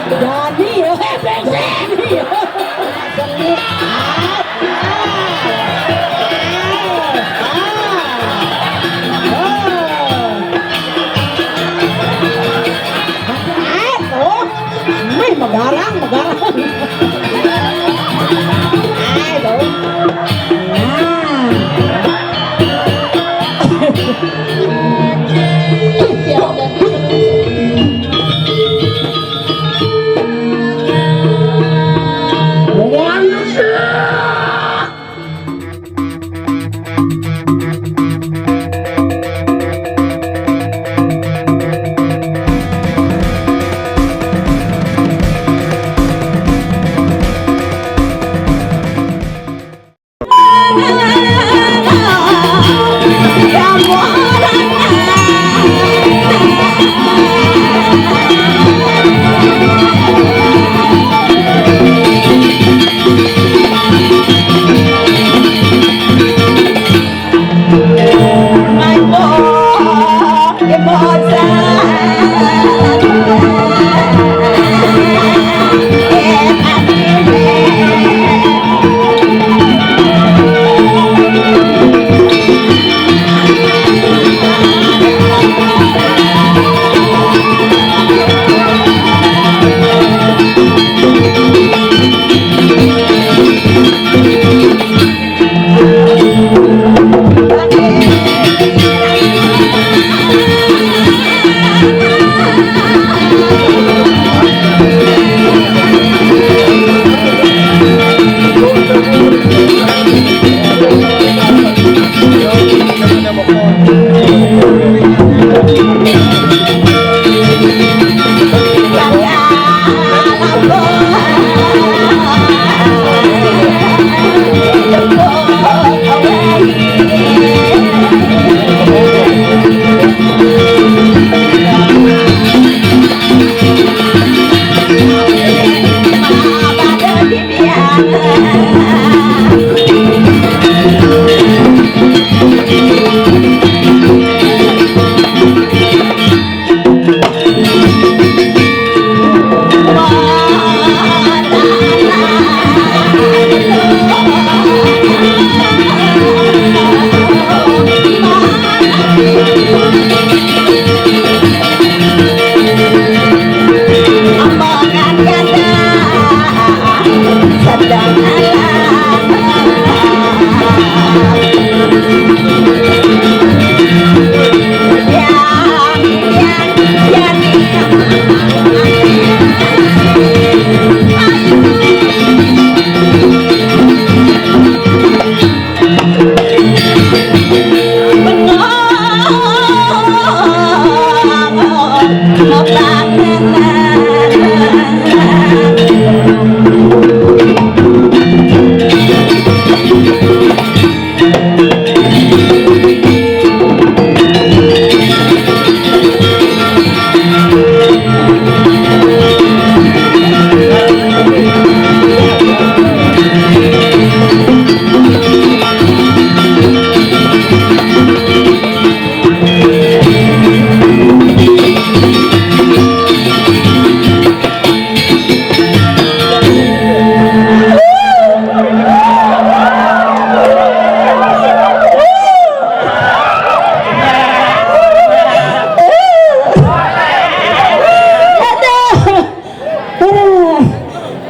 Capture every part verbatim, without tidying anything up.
Dani, eh, Dani. Meh, megarang, megarang. Ai, bau. Nah.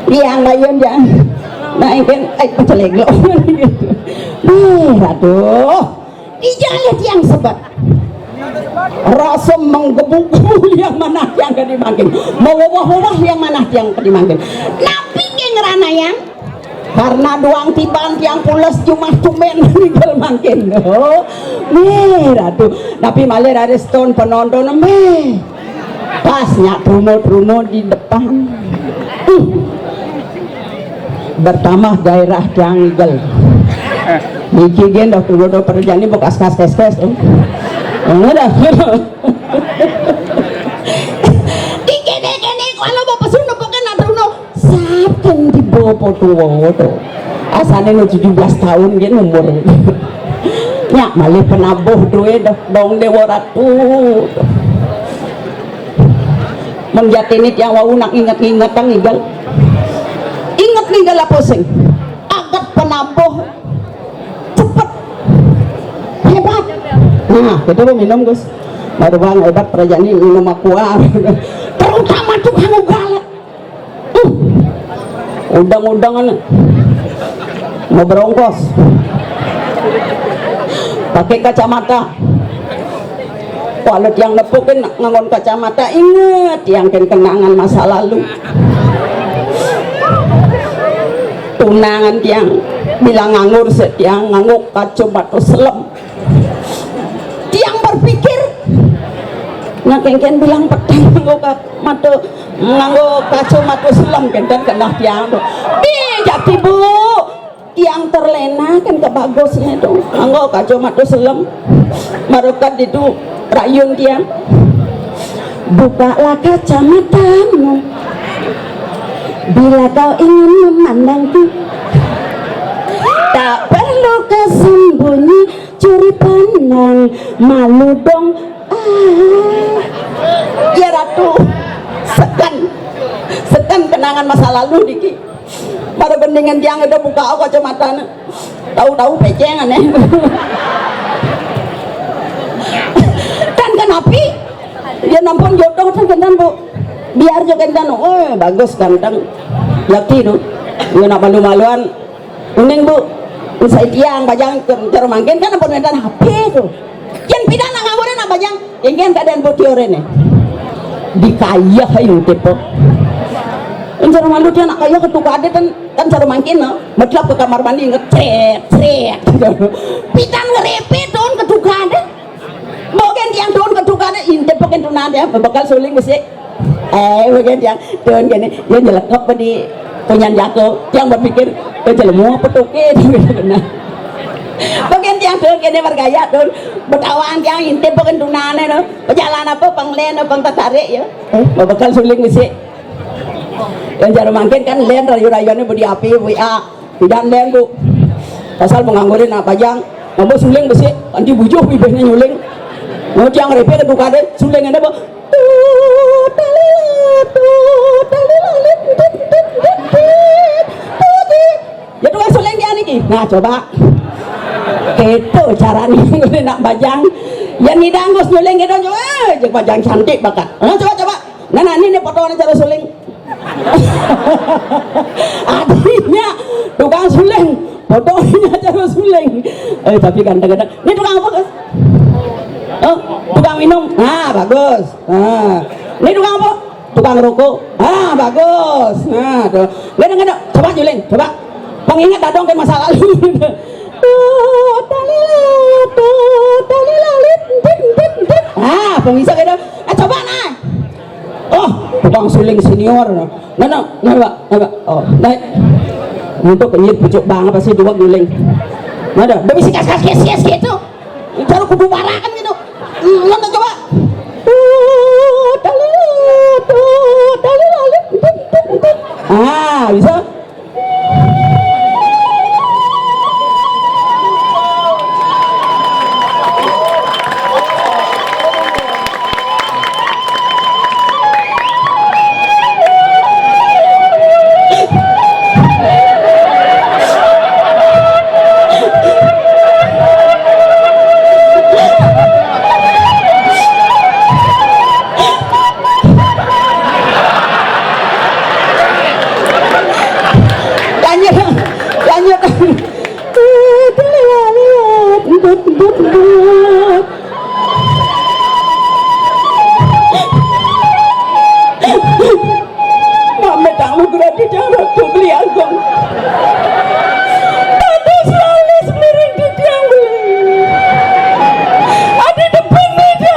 Tiang mayun, tiang. Nah, ingkang, ai, pacelek lo. Ih, aduh. Ija lihat tiang sebet. Rasa menggebu-gebu yang manah tiang kadi mangkin. Mewewah-wewah yang manah tiang kadi mangkin. Napi ké ngranayang? Karena duang tiban tiang pules jumah tumén ninggal mangkin. Oh, méh, Ratu. Napi malih raris ton penonton, méh. Pas nyak truna-truna di depan. Uh. Bertambah gairah tiang ngigel. Niki gén dah kudu do perjani bekas kas kes kes. Enggak dah. Dikene kene kalau bapak suruh nepukin nak truna. Saben tiba padha to. Asane no tujuh belas tahun gén umur. Nyak malih penabuh duwe dah dong Dewa Ratu. Jatine tiang wau nak nginget-ngingetang ngigal. Inget ngigal apa sing? Aget penabuh. Cepet. Hebat. Nah, gitu lo minum, Gus. Baru bang hebat, kerajaan ini minum aqua. Terutama tukang ugal. Uh. Udang-udangan. Mau berongkos. Pakai kacamata. Walau tiang nepukin nganggon kacamata, inget tiang ken kenangan masa lalu. Tunangan tiang bilang nganggur, sik tiang nganggo kacamata selem. Tiang berpikir, nah, ken-ken bilang petang nganggo ka-, mata, nganggo kacamata selem, ken-ken kenah tiang tu. Di jati, Bu. Tiang terlena kan kebagusnya tu. Nganggo kacamata selem. Marukat ditu rayun tiang. Bukalah kacamatamu bila kau ingin memandangku. Tak perlu kau sembunyi curi pandang, malu dong. Ah. Ya Ratu, seken, seken kenangan masa lalu niki. Pada bandingan tiang itu buka kacamatane. Tahu-tahu peceng aneh. Dan kenapi? Ya nampun jodoh dan kendan, Bu. Biar jo kendan. Oh, bagus ganteng. Laki tu. Ya nak malu-maluan. Uning, Bu. Usai tiang bajang ke cara mangkin kan ampun kendan H P tu. Yen pidan nak nganggur nak bajang. Yen keadaan Bu tiore ne. Dikayah ayu tipe. Yen cara malu dia nak kayah ke tukade kan, kan cara mangkin, no. Metlap ke kamar mandi ngecek, cek. Pidan ngerepe don ke tukade. Bogen tiang don ke tukade, intip bogen tunan dia, bekal suling besi. Eh, bogen tiang don kene, dia nyelekep di punyan jako. Tiang berpikir, "Eh, jelemu apa toke?" Nah. Bogen tiang don kene bergaya don. Betawaan tiang intip bogen tunane, no. Pejalan apa, penglen apa, pengtetarik, ya. Eh, bekal suling besi. Yang cara mangkin kan len rayu-rayuannya bedi api, W A. Pidan len, Bu. Pasal penganggurin nak bajang. Ngombo suling besi, anti bujuh bibihnya nyuling. Mau tiang repe ke tukade, suling ada, Bu. Tut, talila, tut, talila, lit, tit, tit, tit, tit. Tut, tit. Ya tukang suling dia niki. Nah, coba. Itu caranya nak bajang. Ya ngidang Gus nyuling gitu, coba. Jeung bajang cantik bakat. Nah, coba, coba. Nah, nah, ini nih potongan cara suling. Artinya tukang suling, fotonya cara suling. Eh, tapi kadang-kadang, "Ini tukang apa, Gus?" "Oh, tukang minum." "Ah, bagus." "Ah, ini tukang apa?" "Tukang rokok." "Ah, bagus." Nah, tuh. Kadang-kadang, coba juling, coba. Pengingat dadong ke masa lalu. Tuh, talila, tuh, talila, lit, tit, tit, tit. Ah, pengisah gitu. Eh, coba nah. Oh, tukang suling senior. Nah, nah, nah, Pak, nah, Pak. Oh, nah. Untuk penyit pucuk bang apa sih dua guling. Nah, dah, udah bisa kas kas kes kes gitu. Baru kudu barakan gitu. Ngono coba. Tuh, talila, tuh, talila, lit, tit, tit, tit. Ah, bisa. Lanjut, lanjut. Mame tamu berarti jangan ratu beli agung. Tadi selalu semiring di tiang beli. Adi depan meja.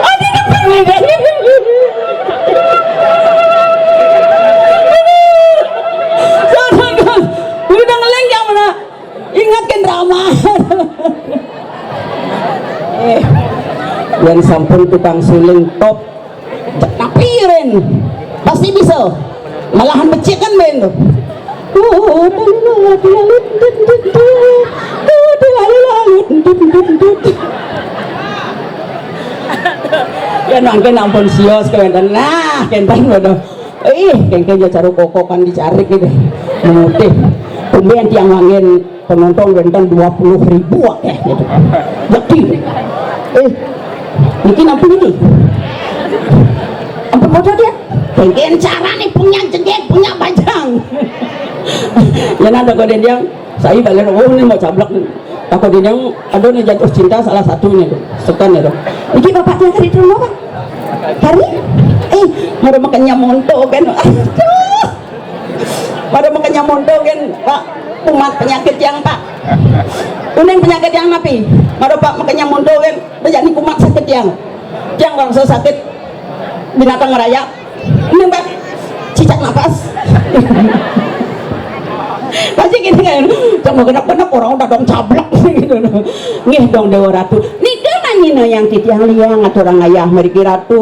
Adi depan meja. Udah ngeleng yang mana? Ingatkan drama. Eh, yang sampun tukang suling top. Tapi Ren, pasti bisa. Malahan becik kan main tuh. Oh, lalu lalu dit dit dit. Oh, lalu lalu dit dit dit. Ya, mangkin ampun sios kawéntenan. Nah, kénten, waduh. Ih, kéngkén ya cara kokokan dicarik gitu. Memutih. Tumben tiang mangkin penonton wénten dua puluh ribu akéh gitu. Yakin. Eh, niki nampun niki. Ampun modal dia. Kéngkén carané punya jengget, punya bajang. Ya, nanda kok dia, saya balik, oh, ini mau cablak. Aku di yang ada nih jatuh cinta salah satunya tuh, sekan itu. Iki bapak dia kari dulu, Pak. Kari? Eh, mara makanya monto kan. Aduh. Mara makanya monto kan, Pak. Kumat penyakit yang, Pak. Kuning penyakit yang napi? Mara Pak makanya monto kan, jadi kumat sakit yang. Yang langsung sakit binatang raya. Ini, Pak, cicak napas. Pasti gini kan, cuma kena-kena orang udah dong cablak gitu loh. Nggih dong Déwa Ratu. Nika nanyina yang titiang liang aturang ayah mriki Ratu.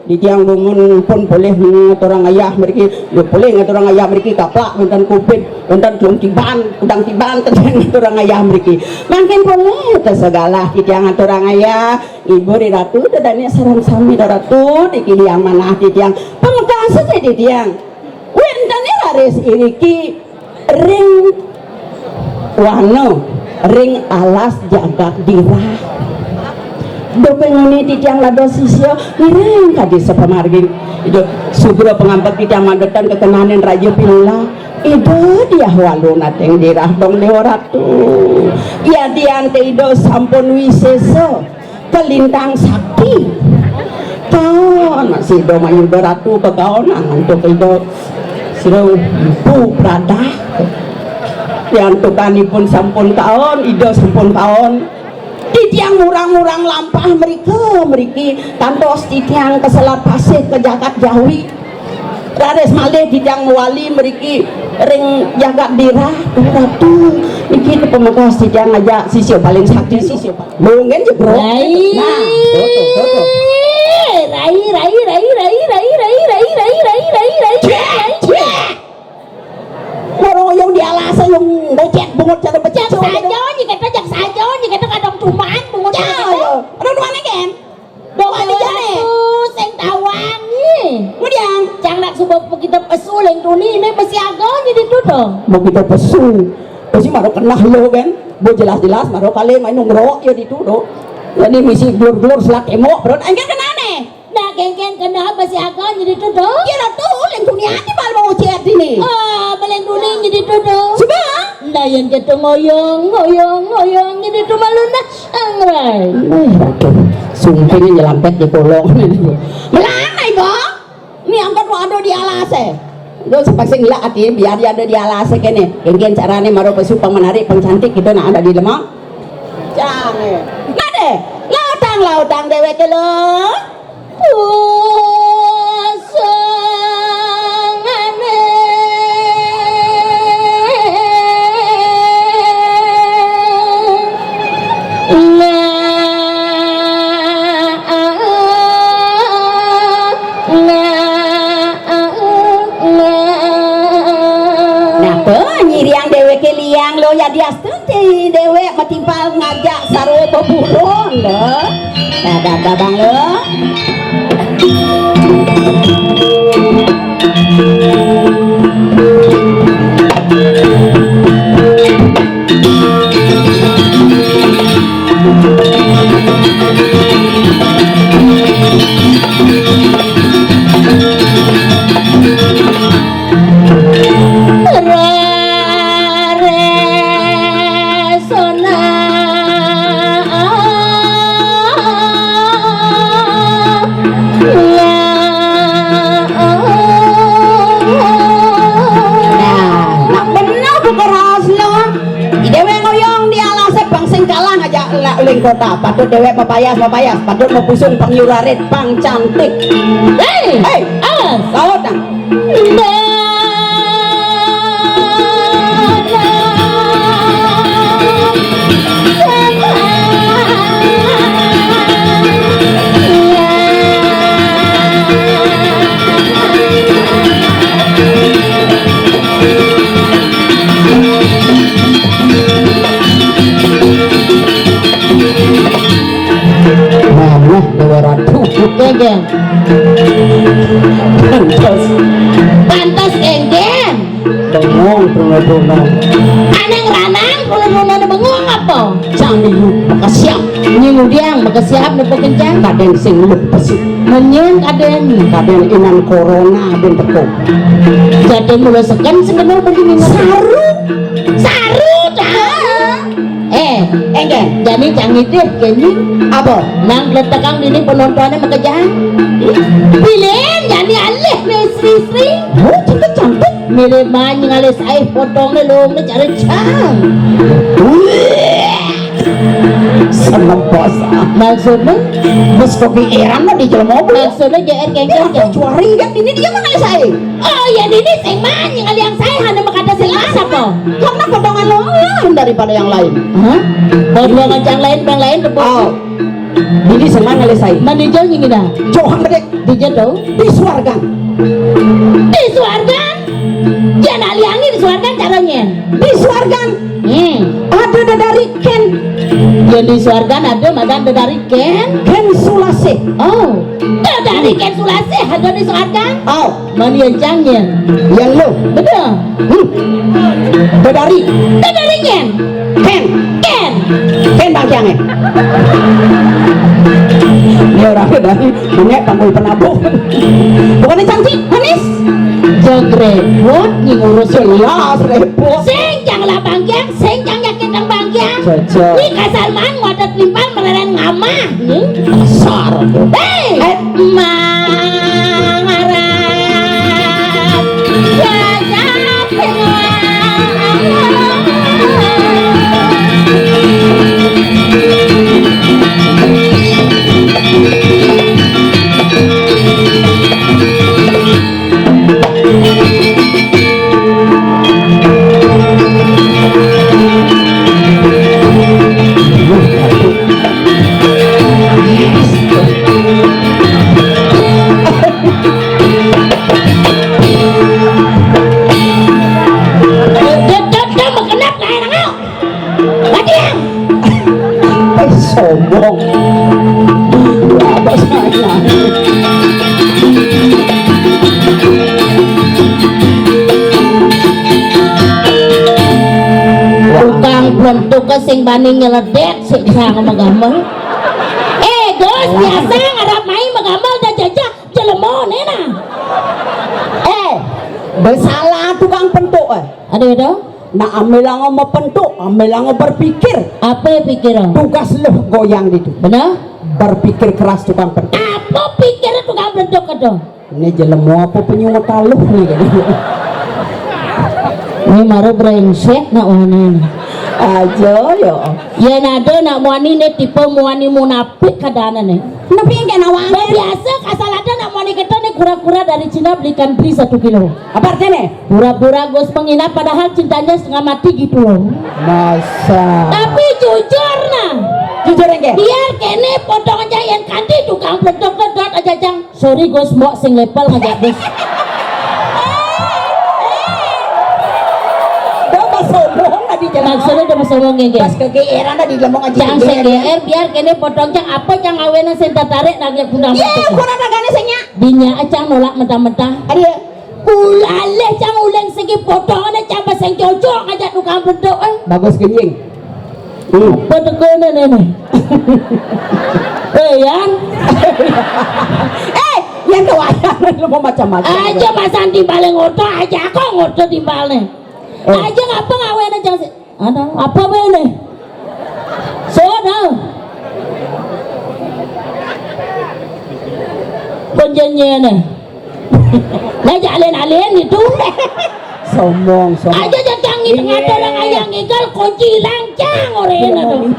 Titiang dumun pun polih ngaturang ayah mriki. Ya polih ngaturang ayah mriki kaplak wonten kupit, wonten telung tiban, kudang tiban, titiang ngaturang ayah mriki. Mangkin polih tesagalah titiang ngaturang ayah. Ibu ri Ratu, dedane sareng sami ri Ratu, niki liang manah titiang. Pamekasa titiang. Wentene raris iriki ring wana, ring alas jagat dirah. Duh penguni titiang dados sisya, ngiring kadi sapamargin. Iduh, sugra pangampek titiang magetan kekenanin Raja Pinula. Ida diah walu nateng dirah dong Dewa Ratu. Yadian te Ida sampun wisesa. Kalintang sakti. Kaon masih do mayuda ratu kekaonan untuk ida sira empu pradah. Yantukanipun sampun kaon, ida sampun kaon. Titiang murang-murang lampah mrika mriki kantos titiang keselat pasih ke jagat Jawi. Raris malih titiang mewali mriki ring jagat Dirah, Ratu. Niki kepemekas titiang ngajak sisya paling sakti, sisya paling. Mungkin jebro. Rai. Nah, tuh, tuh, tuh, tuh. Rai, rai, rai, rai, rai, rai, rai, rai, rai, rai, rai, rai, rai. Cek, cek. Ngeroyong di alas, yang becek, bungut, cara becek. Cek saja, nyi kata, cek saja, nyi kata, kadang cuman, bungut, ya, cek kata. Ya. Ada dua nih, kan? Dong, wani jane. Sing tawangi. Kemudian, cang nak suba kita pesu leng tuni, ini besi aga nyi ditu dong. Mau kita pesu. Pesi maro kenah lo, kan? Bu jelas-jelas maro kali main ngrok ya ditu do. Jadi misi glur-glur selak emok, bro. Engke kenane? Nah, kengken kena besi aga nyi ditu do. Ya, ratu, leng tuni ati bal mau ucer dini. Ah, beleng tuni nyi ditu do. Suba? Nah, yang kita ngoyong, ngoyong, ngoyong nyi ditu malu nah. Angrai. Nah, ratu. Sumping nyelampet di kolong. Melana, Ibu? Ni angkat wa ada di alase. Lu sepasing lah ati, biar dia ada di alase kene. Kengken carane maro pesu pang menarik, pang cantik gitu, nah, ada di lemah. Jangan. Nade, lautang, lautang dewek lo. Pusangane. Nah, nah, nah. Nah, tuh, nyiriang deweke liang lo, ya diastun ti dewek matimpal ngajak sarwa beburung lo. Nah, dah, dah, bang lo. Sona. Nah, nak bener buka raos lo. Dewek ngoyong di alase bang sing kalah aja la-, ling kota. Patut dewek mapayas, mapayas. Patut mapusung pang nyurarit, pang cantik. Hei! Hei! Awas! Laut, nah. Nah, nah, Pantes. Pantes éngkén. Bengong, bruna-bruna. Ané ngranang, bruna-bruna bengong apa? Cang di lu makesiab. Nying udiang makesiab nopo kencang? Kadén sing lu pesu. Menyén kadén. Kadén inan corona ben teko. Jadi mula seken sing kenal begini. Saru. Saru, dah. Eh, éngkén. Jani cang ngidih kéné. Apa? Nang gletekang dini penontoné makejang. Bilin jani alih né istri-istri. Oh, cantik-cantik. Mirip manyi ngalih saé potongné longné cara cang. Seneng basa. Maksudné? Wis kepikiran lah di jelema apa? Maksudné J R kéngkén. Juari kan ini dia mah ngalih saé. Oh, ya dini sing manyi ngalih saé, hana makata sing mas apa? Karena potongan lo daripada yang lain. Hah? Potongan yang lain, yang lain tuh. Oh. Dini sing manyi ngalih saé. Mani jauh nyingi dah. Jauh gede. Di jauh. Di suargan. Di suargan? Jangan aliangi di suargan caranya. Di suargan. Hmm. Ada dedari kén. Ya di suargan ada madan dedari kén. Kén Sulasih. Oh. Dedari kén Sulasih ada di suargan. Oh. Mani yang cangnya. Yang lo. Betul. Hmm. Dedari. Dedari kén. Kén. Kén. Kén bangkiangé. Ini orang dari punya tanggul penabuh. Bukannya cantik, manis. Jog repot nih ngurus. Jelas repot. Sing cang lah bangkiang, sing cang yakin nang bangkiang. Cocok. Ni kasar man, wadah timpal, mereren ngamah. Nih. Kasar. Hei. Eh. Mangarap. Gajah. Badiang. Eh, sombong. Apa saya? Tukang blentuk sing bani nyeledek sik bisa ngemegamel. Eh, Gus, biasa ngarap main megamel dah jajah jelema né nah. Eh, besalah tukang pentuk, eh. Ada ya dong? Nah, ambilanga mapentuk, ambilanga berpikir. Apa pikir? Tugas lu goyang ditu. Benar? Berpikir keras tukang pentuk. Apa pikir tukang pentuk itu? Ini jelema apa penyu mataluh nih kan? Ini maru brengsek nak wani. Aja ya. Ya nado nak muani né tipe muani munafik kadana né. Tapi yang kena wangi. Biasa kasal ada nak muani kita nih kura-kura dari Cina belikan beli satu kilo. Apa artinya? Pura-pura Gus menginap padahal cintanya setengah mati gitu loh. Masa. Tapi jujur nah. Jujur enggak? Biar kéné potong aja yang kanti tukang bledok-bledok aja jang. Sorry Gus, mbok sing lepel ngajak Gus. Udah pas sombong tadi jalan. Maksudnya udah pas sombong nggih. Pas kegeeran tadi ngomong aja. Cang sing G R, biar kéné potong cang apa cang awénan sing tertarik nang ya guna. Iya, ukuran ragane sing nyak. Dinya cang nolak mentah-mentah. Aduh. Ulalih cang uling segi potongane cang sing cocok ngajak tukang bledok, eh. Bagus genjing. Hmm. Apa tekene nene? Eh, Yan. Eh, yang kewayan lu mau macam-macam. Aja pasan timbale ngoto aja kok ngoto timbale. Eh. Aja ngapa ngawene cang sing Ada apa bae ne? Sono. Konjenye ne. Lah jalen-alen itu. Sombong, sombong. Aja jajang ngit ngatur orang ayang igal kunci lancang orena tuh.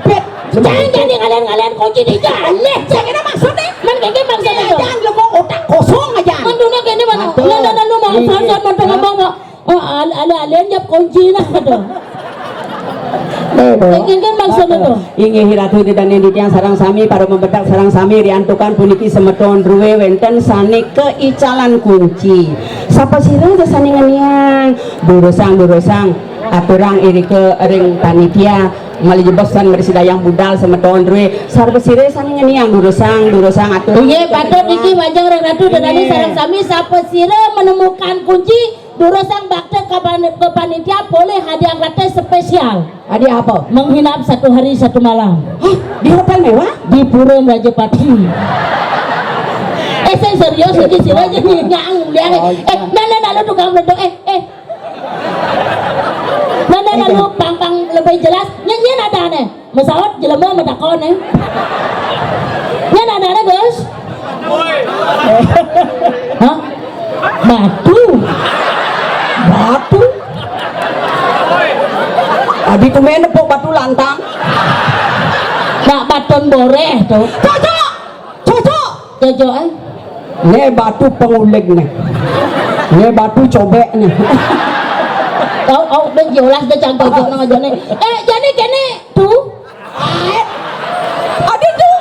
Cang jadi ngalen-ngalen kunci di jaleh. Saya kira maksudnya. Man kagak maksudnya tuh. Jangan lu mau otak kosong aja. Man dunia gini mana? Betul. Lah, lah, lah, lu mau. Iya. Soal-soal mau ngomong mau. Oh, al-, ale-alen jap kunci nah, gitu. Nih, Bu. Ingin kan maksudnya tuh. Inggih Ratu Ida dané titiang sareng sami para membedak sareng sami riantukan puniki semeton druwe wénten sané keicalan kunci. Sapa sira sane ngeniang? Durusang, durusang, aturang irika ring panitia. Malih jebos tan marisi dayang budal semeton drué. Sareng sira sané ngeniang durusang, durusang atur. Inggih, patut niki majeng Ratu Dadani sareng sami, sapa sira menemukan kunci durusang bakta ke pan-, ke panitia polih hadiah gratis spesial. Hadiah apa? Menginap satu hari satu malam. Hah, di hotel mewah? Di Pura Merajapati. Eh, saya serius, ini sira aja nih, ngang, liang. Eh, mana lalu tukang beleduk, eh, eh. Mana lalu pang-pang lebih jelas, nyen, nyen ada nih. Mesaut jelema metakon, eh. Nyen ada nih, Gus. Hah? Batu. Batu. Adi tumen nepuk batu lantang. Nak baton boreh tuh. Cocok. Cocok. Cocok, eh. Né batu penguling né. Né batu cobek né. Au, au, dah jelas dah cang cocok nang aja né. Eh, jadi kéné tuh. Aduh tuh.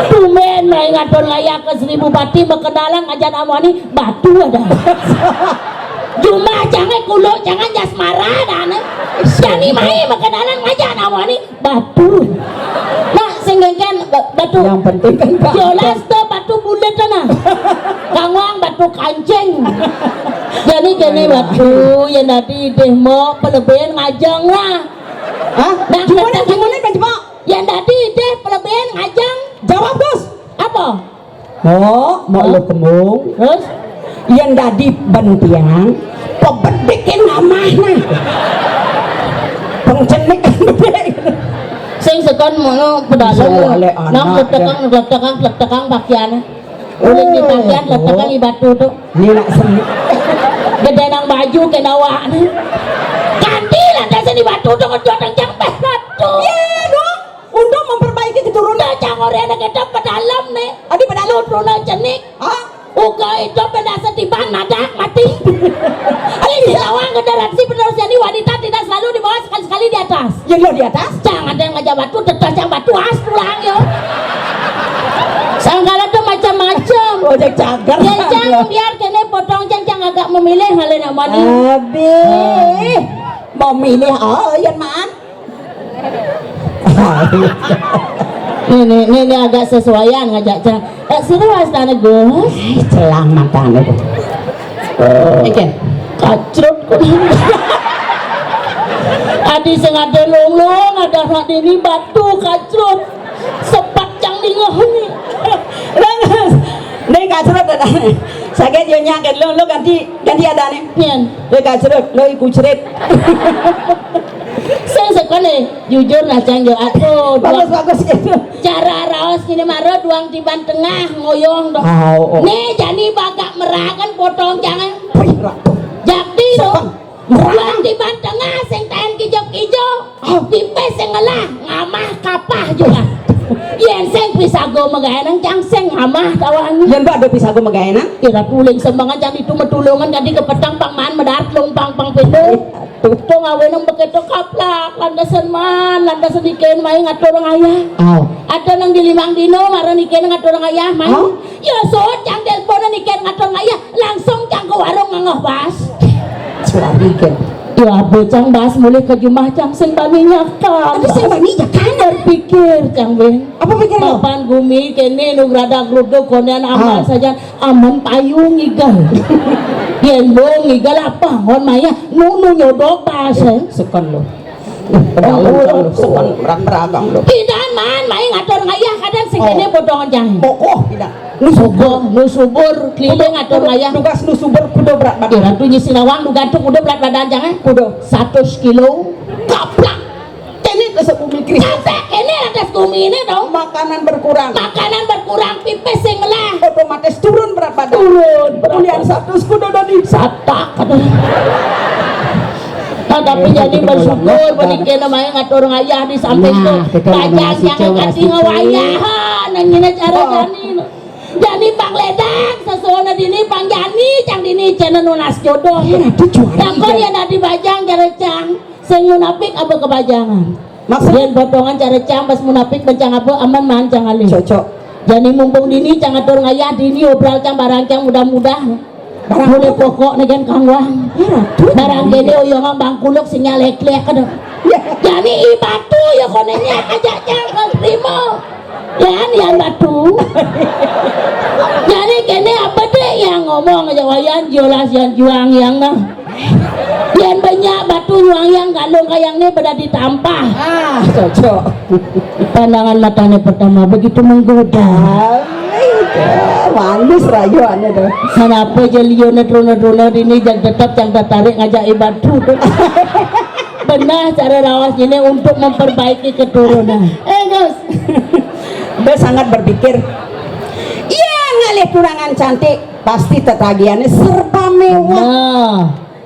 Tumben mai ngaton ngayah ke Seribu Pati, makenalan ajan amuani batu ada. Jumah cangé kulo jangan jasmara dah né. Jani mai makenalan ajan amuani batu. Nah, sing kéngkén ba-, batu. Yang penting kan batu. Jelas tuh batu bulat nah. Kangwang batu kancing. Jadi kéné batu yang tadi deh mau pelebén ngajeng lah. Hah? Nah, gimana, gimana, Bang Jepang? Yang tadi deh pelebén ngajeng. Jawab, Gus. Apa? Oh, mau lo kembung. Terus? Yang dadi bentiang, pebedikin namahnya. Pengcenik kan bedé. Sing sekon mono pedalem. Soalé nang anak kletekang, kletekang, kletekang pakaian. Uling di pakaian, kletekang di batu tuh. Ini nak seni. Gedé nang baju ke dawa nih. Ganti lantasan di batu tuh ngedot nang jambeh batu. Iya dong. Untuk memperbaiki keturunan. Nah, cang oré anak itu pedalem nih. Adi pedalem. Turunan cenik. Hah? Uga itu benda setiban madak mati. Ini si lawang generasi penerus jadi wanita tidak selalu di bawah, sekali-sekali di atas. Yang lo di atas? Jangan ada yang ngajak batu, tetap jam batu as pulang yo. Sangkala tuh macam-macam. Ojek cagar. Ya, cang, biar kéné potong cang, cang agak memilih hal yang mana. Abi. Memilih, oh, yang mana? Nih, nih, nih, nih agak sesuaian ngajak cang. Eh, sira wastané, Gus? Eh, celang matané tuh. Ikan. Kacrut kok. Adi sing ada longlong, ada rak dini batu kacrut. Sepat cang dingeh nih. Nih kacrut ada. Sakit yo nyakit lo, lo ganti, ganti ada nih. Nyen. Lo kacrut, lo iku cerit. Sing sekone, jujur nah cang yo, aduh, bagus, bagus gitu. Cara raos kini mara duang tiban tengah ngoyong dong. Ah, oh, oh. Nih jani bagak merakan potong jangan. Wih, ratu. Jakti lo. Duang tiban tengah sing taen kijo-kijo. Oh. Pipis sing ngelah ngamah kapah juga. Yen sing pisago megaenang cang sing ngamah tawang. Yen bak ada pisago megaenang. Kira puling sembangan cang itu metulungan kadi kepetang pang man medarat lumpang pang pintu. Tuh ngawenang beketo kaplak, landasan man, landasan iken mai ngatur ngayah. Au. Ada nang di limang dino, mara iken ngatur ngayah, mai. Au. Ya sot, cang telepon iken ngatur ngayah, langsung cang ke warung ngangoh bas. Suara iken. Ya abe cang bas mulih ke jumah cang sing bani nyakan. Aduh, sing bani nyakan. Berpikir cang ben. Apa pikir lo? Papan gumi kene nu grada gruduk konean aman saja. Aman payu ngigel. Yen lo ngigel apa? Ngon maya nunu nyodok bahasa. Sekon lo. Pedalem cang lo, sekon berang-berang lo. Kidan man, mai ngatur ngayah kadang sing kene bodong jang. Kokoh kidan. Nu subur, nu subur, keliling ngatur ngayah. Tugas nu subur kudu berat badan. Kira tu nyisi nawang nu gantung kudu berat badan jangan. Kudu. Seratus kilo. Kaplak. Ini ke sebumi Kristus. Sampai ini atas bumi ini dong. Makanan berkurang. Makanan berkurang, pipis sing ngelah. Otomatis turun berat badan. Turun berat badan. Kuliah satu kuda dari satak. Nah, tapi jadi bersyukur, benikena main ngatur ngayah di samping tuh. Bajang jangan kasih ngawayah. Nang ini cara jani. Jani pang ledang, sesuana dini pang jani, cang dini cena nunas jodoh. Lakon ya dadi bajang cara cang. Sing munapik apa kebajangan? Maksud? Yen potongan cara cang pas munapik bencang apa aman man cang alih. Cocok. Jani mumpung dini cang atur ngayah dini obral cang barang cang mudah-mudah. Barang mune pokok negen kangwang. Barang kene oyongan bangkuluk sinyal eklek kada. Jani i batu ya konenya aja cang ka terima. Yan, yan batu. Jani kene apa deh yang ngomong aja wayan jelas yan juang yang nah. Yan banyak batu nyuang yang kandung kayang nih pada ditampah. Ah, cocok. Pandangan matanya pertama begitu menggoda. Manis rayuannya tuh. Kenapa jelione truna-truna ini yang tetap yang tertarik ngajak i batu tuh? Benar cara rawas ini untuk memperbaiki keturunan. Eh, Gus. Dia sangat berpikir, iya, ngalih tunangan cantik, pasti tetagihannya serba mewah. Nah,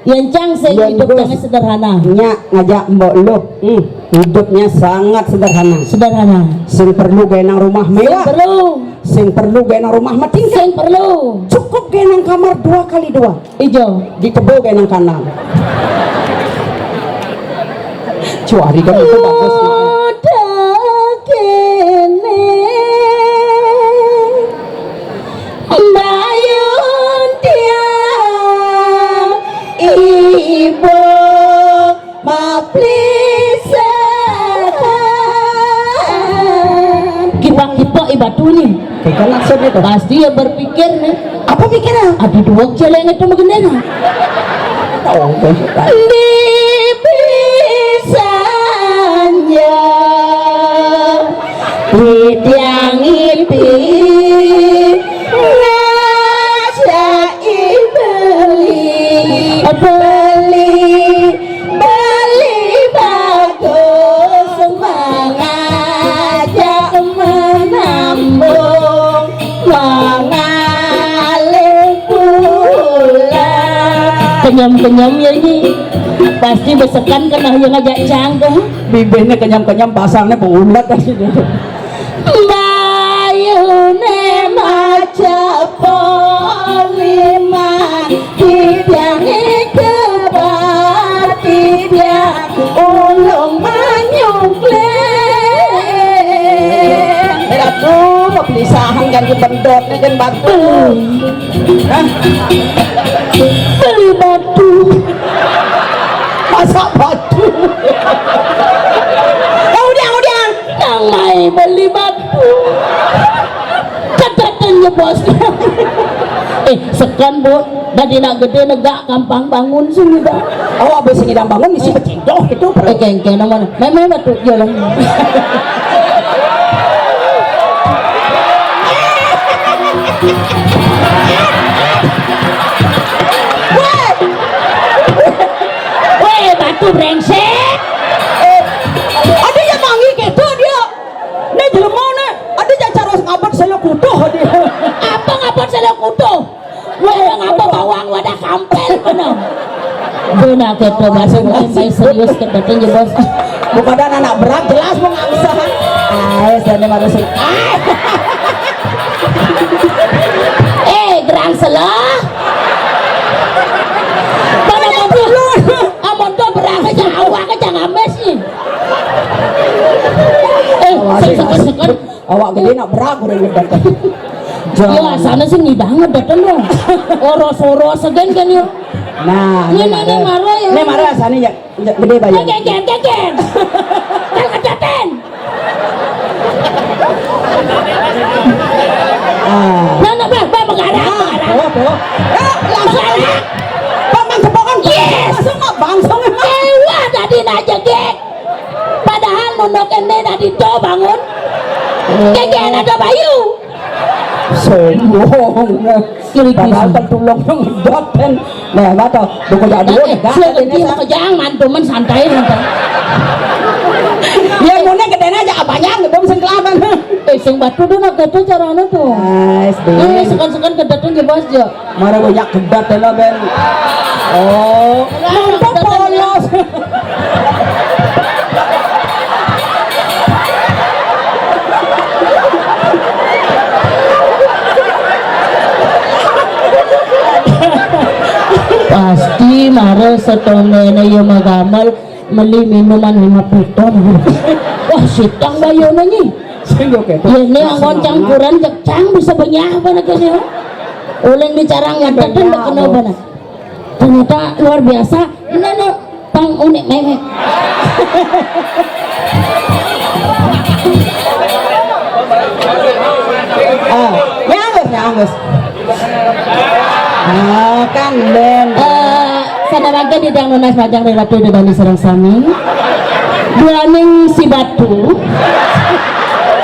yang cang sing Yang hidup Gus. Jangan sederhana. Nya ngajak mbok lu. Hmm, hidupnya sangat sederhana. Sederhana. Sing perlu genang rumah Sing mewah. Perlu. Sing perlu genang rumah matingkat. Sing perlu. Cukup genang kamar dua kali dua. Ijo. Di kebo genang kanan. Cuari kan itu bagus. Udah kene. Mbayun tiang ibu maplisan. Kipak-kipak i batu ni. Kayak maksudnya tuh. Pasti ya berpikir nih. Apa pikirnya? Adi dua celeng itu magendena. Tahu tuh. Di pisanja. Tiang ipi ngajak i beli, beli, beli bagus mangajak menambung mangalih pulang. Kenyam-kenyam ya ini. Pasti besekan kena yang ngajak cangkeh. Bibirnya kenyam-kenyam, pasangnya pengulat pasti dia. Bayune maca poliman, tiang kebar, tiang ulung manyungkle. Aku mau pelisahan kan di bendot, kan batu. Hah? Beli batu. Masa batu? Ya udah, udah. Nang mai beli batu. Kedaten ya, Bos. Eh, sekan, Bu. Dadi nak gede negak gampang bangun sini dah. Oh, habis ini bangun isi pecindoh gitu. Eh, kengken aman. Memang batu jalan. Weh, batu brengsek. Eh, ada yang mangi gitu dia. Nih jelema nih, ada yang cara ngabet selok utuh dia. Apa ngabet selok utuh? Weh, ngapa bawang wadah kampel bener. Benar gitu, bahasa mungkin baik serius ke betul ya, Bos. Bukan ada anak berat, jelas mau ngangsa. Ay, saya manusia. Eh, gerang selah. Mana muncul? Amun to berang aja, awak aja ngames nih. Eh, sekan-sekan. Awak gede nak berak udah ngedet. Ya, sana sih ngidang ngedet lo. Oros-oros agen kan ya. Nah, ini ini mara ya. Ini mara sana ya. Gede bayar. Keken, keken. Kal kedaten. Ah. Nah, nah, bah, bah, mengarah, mengarah. Bawa, bawa. Ya, langsung. Mengarah. Paman sepokan. Yes. Langsung mah bangsung. Ewa tadi nak jegek. Padahal nunduk ende tadi to bangun. Keken ada bayu. Sombong. Kiri Padahal kiri. Tentulung ngedot kan. Nah, mata buku jadul. Eh, dah, sing katanya endi sa- kejang mantumen santai, santai. Ya, mune gedene aja abanyang, belum sing kelaban. Eh, sing batu dong, nak gitu caranya tuh. Nice, eh, deh. Sekan-sekan kedaten ya, Bos, ya. Mara banyak kedat ya, lo, Ben. Oh, mantap polos. Pasti mara setongene ya magamel meli minuman lima piton. Wah, sitang bayone nyi. Sing yo ketok. Yene anggon campuran jek cang bisa banyak apa nak kene. Oleh di carang ngadeten banyak, kena apa nak. Ternyata luar biasa. Nah, nah, Unik, meh, meh. Ah, nyanggus, nyanggus. Ah, kan ben. Eh, sada mangkin titiang nunas majeng ring Ratu Ida Dané sareng sami. Duaning si Batu.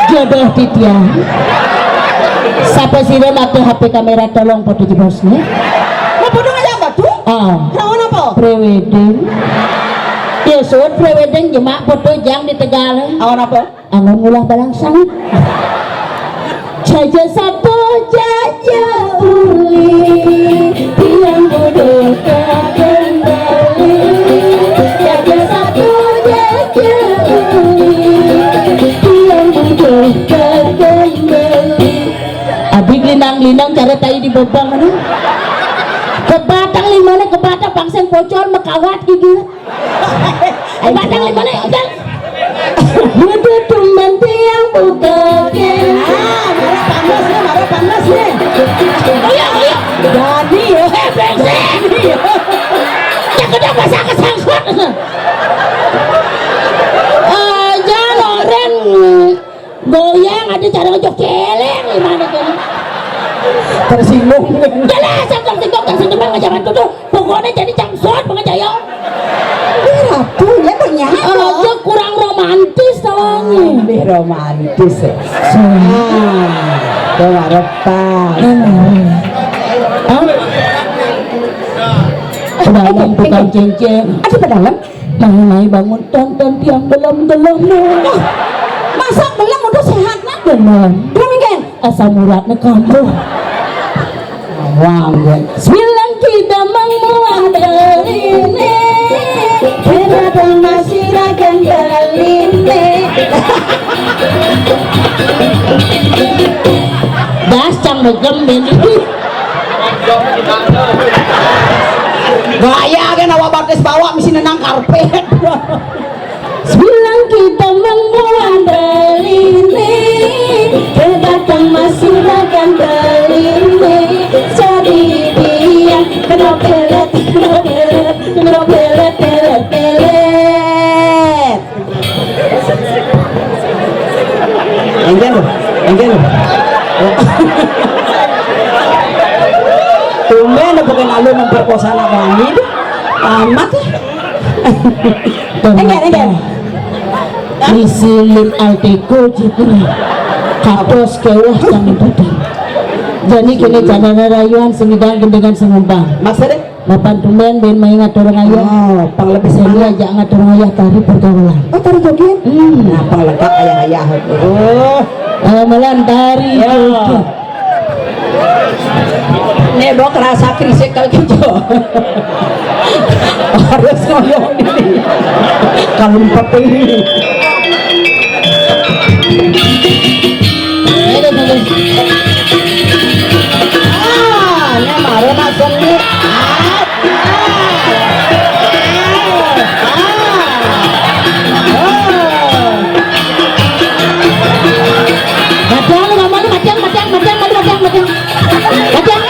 Jodoh titiang. Sapa sira maké H P kamera, tolong foto jebosné. Nah, foto ngajak Batu? Ah. Lawan apa? Prewedding. Ya, suud prewedding, jemak foto jang di Tegal. Lawan apa? Anggon ngulah balangsang. Jaja sato, jaja uli, tiang butuh kakembali. Jaja sato, jaja uli, tiang butuh kakembali. Abdi glinang-glinang cara tai di bebang anu. Kebatang limana, kebatang pangsen pocol, mekawat gigi. Ayo, batang lima nih, udah. Butuh tumben tiang buka. Ah, marah panas nih, marah panas nih. Oh iya, oh iya. Dani ya. Eh, brengsek. Dani ya. Cakep dah, masa kesangkut. Aja loren. Goyang ada cara ngejok celeng, gimana tuh? Tersinggung. Jelas yang tersinggung, tersinggung banget zaman itu tuh. Pokoknya jadi cangsot banget, ayo. Ih, Ratu, ya ternyata. Aja kurang romantis soalnya. Lebih romantis ya. Ah, itu mah repas. Hah? Ke dalam tukang cincin. Aduh, ke dalam. Mai, mai bangun, tonton tiang belum, belum. Wah, masa belum udah sehat, nak? Belum. Belum, kan? Asam uratnya kambuh. Wah, gue. Bilang kita mang muah daline. Kenapa masih ragan daline? Das cang begem ini. Gaya kan awak batis bawah mesti nenang karpet. Bilang kita mang muah daline, kedatang masih ragan daline. Jadi dia kena pelet, kena pelet, kena pelet, pelet, pelet. Enggak loh, enggak loh. Tumben apa kena lu memperkosa anak kami tuh? Amat ya. Enggak, enggak. Disilit altéko gitu. Kados kéweh kang putih. Jani kéné janana rayuan sing ngidang gendingan sing ngumbang. Maksudnya? Mapan tumben bén mai ngatur ngayah. Oh, pang lebih seni aja ngatur ngayah tari pergaulan. Oh, tari joget? Hmm. Nah, pang lengkap ayah-ayah. Oh. Ayo, malan tari joget. Nih, bok rasa krisik kalau gitu. Harus ngoyong ini. Kalau empat ini. Ayo, bagus. Ah, ini baru masuk nih. Ah, ah, ah. Matiang, matiang, matiang, matiang, matiang. Matiang.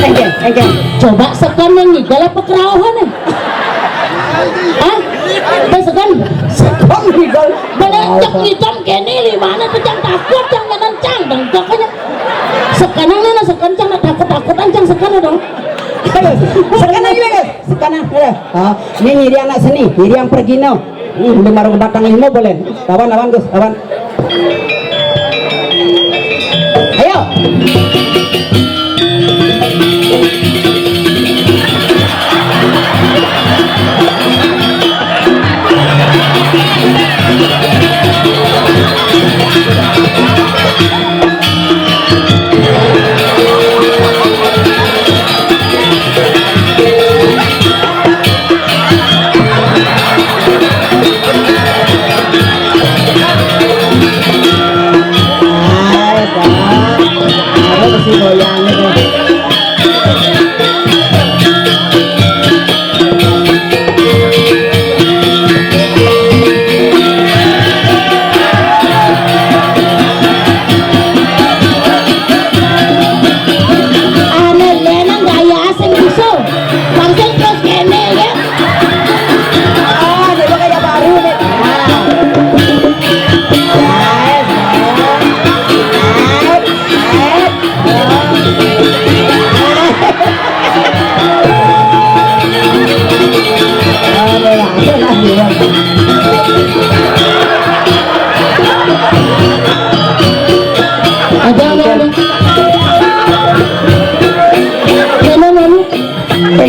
Engke, engke. Coba sekan yang ngigel apa kerauhan nih? Hah? Apa sekan? Sekan ngigel. Bener cek ngitom kéné limana tuh cang takut cang menan cang bengkok aja. Sekan yang mana sekan cang takut-takutan cang sekan dong. Sekan lagi, lagi. Sekan, ya. Ah, ini nyiri anak seni, nyiri yang pergi no. Hmm, belum baru batang lima boleh. Lawan, lawan, Gus, lawan. Ayo.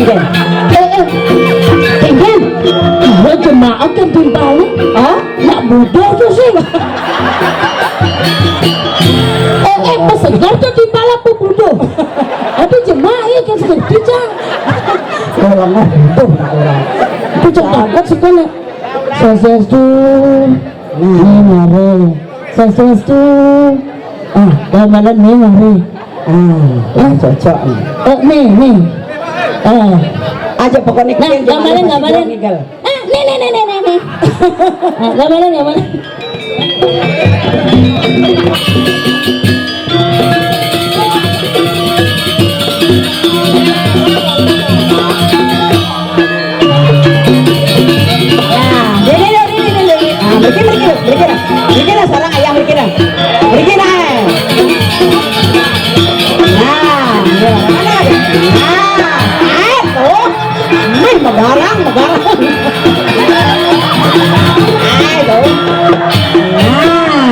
Eh, eh, Kéngkén, iya jemaah kan timpalé. Hah? Nak butuh tuh sih. Eh, eh, pesegar tuh timpal apa butuh? Ada jemaah ya kan seperti cang. Kalau nggak butuh nak orang. Itu cang takut sih kan. Swastiastu. Nih, mari. Swastiastu. Ah, gamelan nih, mari. Ah, ya cocok nih. Oh, nih, nih. Oh. Aja pokoknya. Nah, gamelan, gamelan. Ah, nih, nih, nih, nih, nih, nih. Nah, gamelan, gamelan. Ya, deh, deh, deh, deh, deh, deh. Ah, mriki, mriki, mriki dah. Mriki dah, sekarang ayah mriki dah. Mriki dah. Nah, iya, mana ada? Nah, eh, tuh. Nih, megarang, megarang. Eh, tuh. Nah.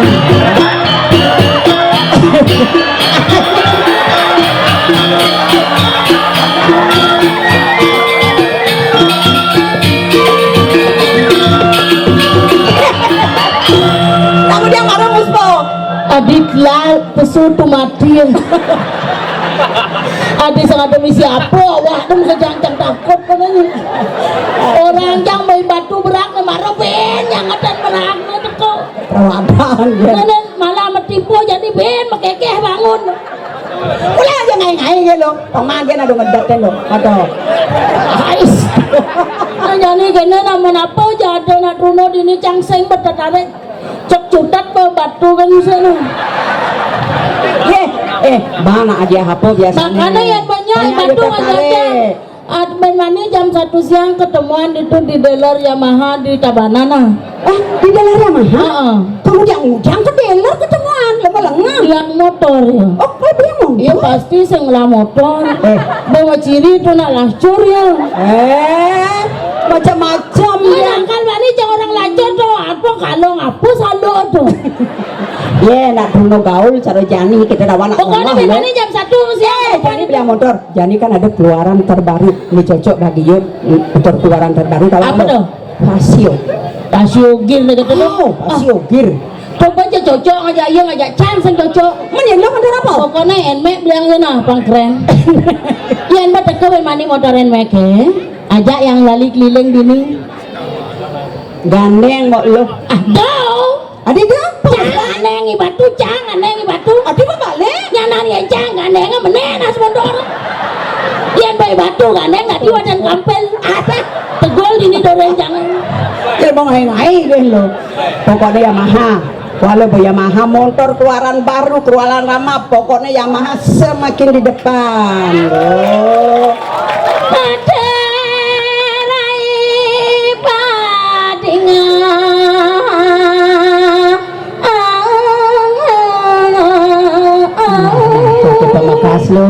Kamu dia marah, Muspo. Adit lah, pesu tu mati. Adit sangat demi siapa? Wah, tu kejang-jang takut kan ni. Orang jang main batu berak, marah ben, yang ngeden berak, ni teko. Perwatan, ya. Ngeden malah metipu jadi ben, mekekeh bangun. Mulai aja ngai-ngai gitu. Pemagen ada ngedet lo. Aduh. Ais. Nah, jadi kena nama apa jatuh nak truna dini cang sing bertertarik. Cek cutat ke batu kan sana. Ye, eh, mana aja apa biasanya? Makanya yang banyak batu aja. Admin mani jam satu siang ketemuan itu di dealer Yamaha di Tabanan, ah. Ah, di dealer Yamaha? Heeh. Kamu ujang-ujang ke dealer ketemuan, lengah-lengah. Lihat motor ya. Oh, kau beli motor? Iya, pasti sing ngelah motor. Eh. Bawa ciri itu nak lacur ya. Eh, macam-macam ya. Nah, kan mani jangan orang lacur tuh, apa kalau ngapus alo tuh. Ye, nak Bruno gaul, cara jani kita dah anak. Pokoknya mani jam satu siang. Eh, jani beli motor. Jani kan ada keluaran terbaru. Ini cocok bagi yuk. Motor keluaran terbaru tahu apa tuh? Pasio. Pasio gear nih kata lu. Oh, Pasio gear. Coba aja cocok ngajak iya ngajak cang sing cocok. Mending lo motor apa? Pokoknya Nmax bilang ya nah, pang keren. Iya, Nmax teko ben mani motor Nmax ya. Ajak yang lali keliling bini. Gandeng mau lo. Aduh. Adi gampang. Cang aneng i batu, cang aneng i batu. Adi mah balik. Nyanan ya cang gandeng meneh nas motor. Yen bae batu gandeng tadi wajan kampel. Tegol dini doreng jangan. Ya mau ngai-ngai deh lo. Pokoknya Yamaha. Walau Yamaha motor keluaran baru, keluaran lama, pokoknya Yamaha semakin di depan. Loh. Pada rai padinga. Nah, itu pamekasné.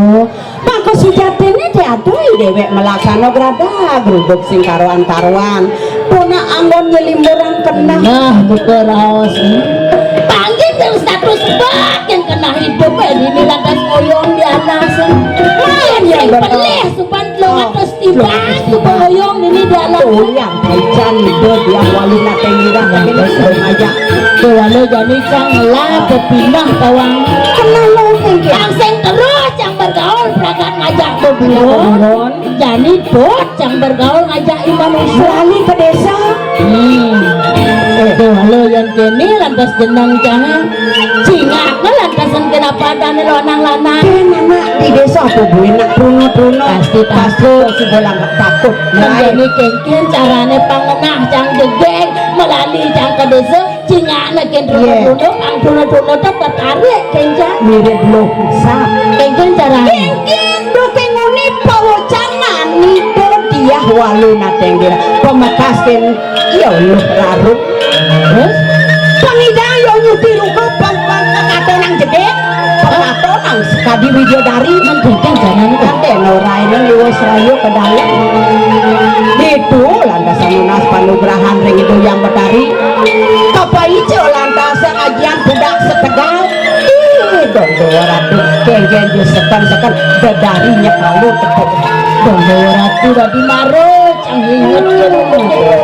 Maka sujatiné diadohi déwék melaksana gradah grubug sing karuan-karuan. Puna anggon nyelimburan kenah. Nah, buka raos. Panggih sing status bak yang kenah hidup, eh, dini lantas ngoyong di atas. Main yang sing bener. Pelih supan telung atus timbang, supan ngoyong dini di atas. Tuh, yang Ican hidup, yang wali nate ngira, tapi ini sudah ngajak. Tuh, wali jani cang lah, kepindah tawang. Kenal lo, Kang, ya? Kang sing terus, cang bergaul, pragat ngajak beburon. Beburon. Jani dot, cang bergaul ngajak i manusia. Wali ke desa. Hmm. Eh, tuh, lo yang kene lantas jenang cang. Cingak, lantasan kenapa adane lo lanang-lanang. Kene anak di desa apa buin nak truna-truna. Pasti takut. Pasti si bolang takut. Nah, ini kengken carane pangenah cang jegeg, melali cang ke desa, cingakne ken truna-truna, kang truna-truna tuh tertarik, kencang. Mirip lo, sap. Kengken carane. Kengken, do kenguni pawocan nani, do diah walu natengger. Pemekas ken, iya lo rarup. Terus? Pengidang yo nyuti ruko, peng-, peng-, pekato nang jegeg. Pekato nang sekadi widodari. Mendingkan jangan itu. Kante noraine liwes rayu ke dalam. Itu lantasan nunas panugrahan ring Ibu Yang Betari. Kapaica lantasan ajian budak setegal. Ih, dondo ratu. Kengken je seken-seken. Dedari nyekalu tepuk. Pandhawa Ratu dadi mara, cang inget ya.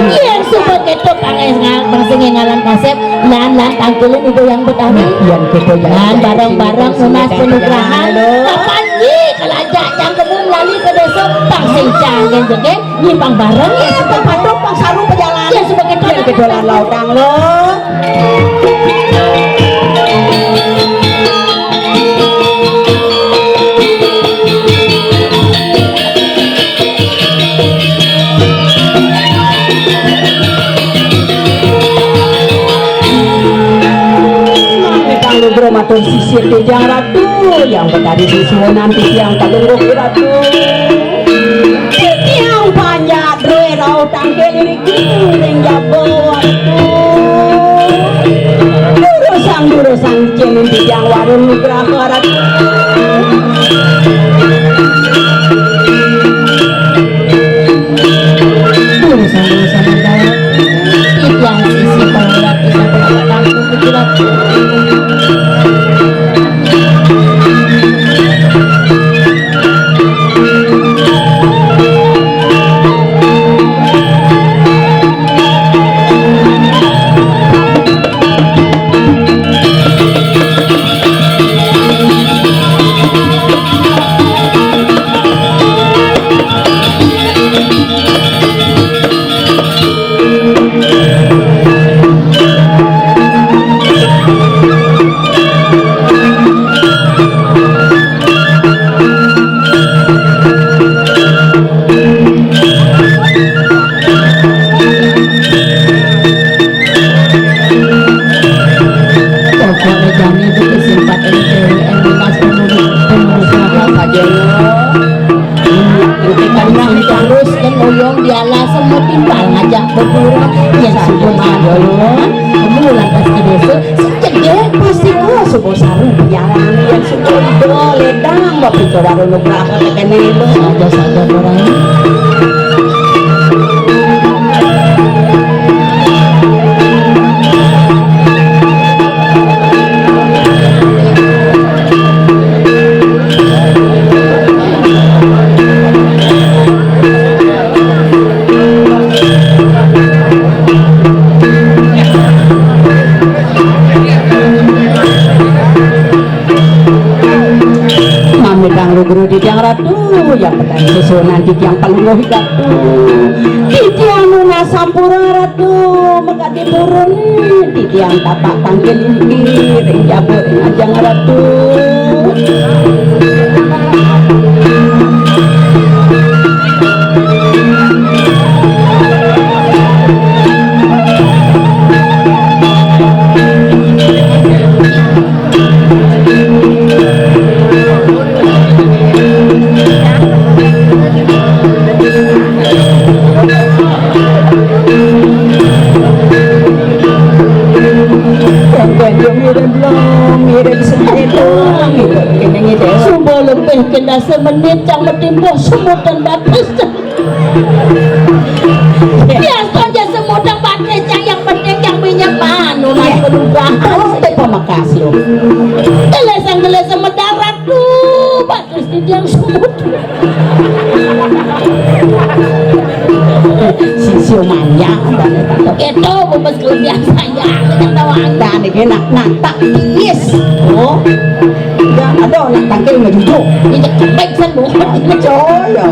Yén suba kéto pangéngal, pang sing éngalan kasép, lan, lan tangkilin Ida Hyang Betari. Yén kéto ya. Lan bareng-bareng nunas panugrahan. Kapan nyi kalajak cang kemu melali ka désa, pang sing cang gén-gén, nyi pang bareng ya, suba patuk pang saru pajalanan. Yén suba kéto. Yén kéto lan lautang lo. Kang Nugroho matur sisir titiang Ratu, Hyang Betari sisuwunan titiang kalungguh Ratu. Titiang panjak drué rauh tangkil iriki ring jaba Ratu. Durusang-durusang cén titiang warun nugraha Ratu. Durusang-durusang mandala. Titiang sisir pangulati sampun katampi Gusti Ratu. Pokokné jani itu kesimpat ini cewek yang bekas penulis, penulis apa saja. Nanti kan terus kan oyong dialah semua timbal ngajak berguru. Ya sudah, kamu lantas ke desa. Cedék pasti gua suba saru pialang yén suba ida lédang bapa ida warung nugraha tekéné. Saja-saja orang. Mamitang lugra titiang Ratu, Hyang Betari sisuwunan titiang palungguh Ratu. Titiang nunas sampura Ratu, makadi purun titiang tapak tangkil ring jaba ring ajeng Ratu. Suba lebih kena semenit cang matimpuh semutan batis. Biasa aja semua tempat kecang, yang penting yang minyak manu, mas. Iya. Perubahan. Oh, teh pamakas lo. Gelesang-gelesang mendarat tuh, bagus di tiang semut. Sisio manja, banget. Itu bebas kelebihan saya, kita tahu anda nih, enak, nata, yes. Oh. Aduh, nak tangkil ngejujuk. Ini cek baik san, Bu. Coy, ya.